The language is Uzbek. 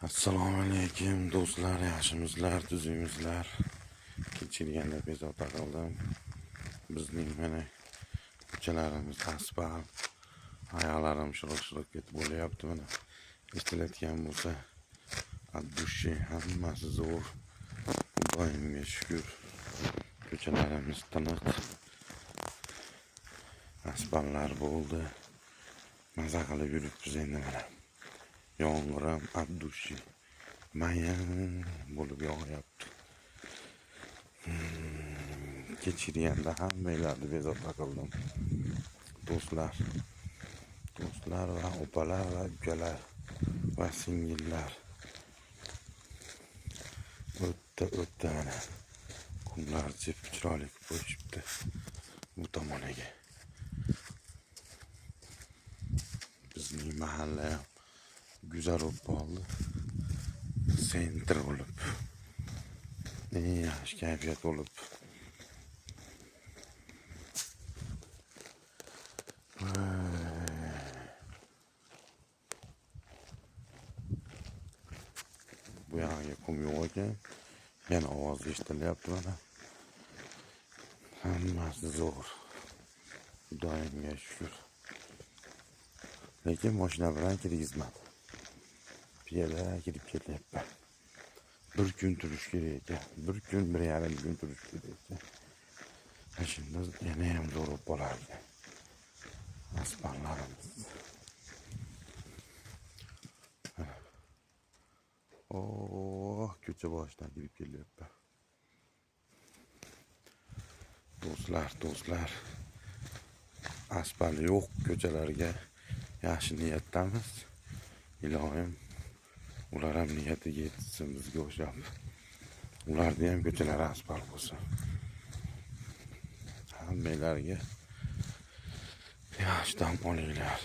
Assalomu alaykum do'stlar, yaxshimisizlar, tuzukmisizlar? Kechirganda bezovta qildim. Bizning mana ko'chalarimiz asfalt. Oyoqlarim shiriq-shiriq ketib bo'lyapti mana. Eshitilayotgan bo'lsa, от души, hammasi zo'r. Xudoyimga shukur. Ko'chalarimiz tiniq. Asfaltlar bo'ldi. Maza qilib yuribmiz endi mana. Yomg'ir ham от души mayin bo'lib yog'yapti. Kechirganda hammanglarni bezovta qildim. Do'stlar, do'stlar va opalar va ukalar va singillar. O'tda o'tda mana qumlar sepib, chiroyli qilib qo'yishibdi bu tomoniga. Bizning mahalla ham guzar bo'lib qoldi. Центр bo'lib. Eng yaxshi kayfiyat bo'lib. Bu yog'iga qum yo'q ekan. Yana ovoz eshitilyapti mana. Hammasi zo'r. Xudoyimga shukur. Lekin mashina bilan kirgizmadi. Piyoda kirib kelyapman. Bir kun turish kerak ekan. Bir kun, 1,5 kun turish kerak ekan. Ana shunda yana ham zo'r bo'lib qolar ekan. Asfaltlarimiz. Mana. Oh, ko'cha boshidan kirib kelyapman. Do'stlar, do'stlar. Asfalt yo'q ko'chalarga. Yaxshi niyatdamiz. Ilohim, ular ham niyatiga yetsin bizga o'xshab. Ularni ham ko'chalari asfalt bo'lsin. Hammanglarga yaxshi dam olinglar.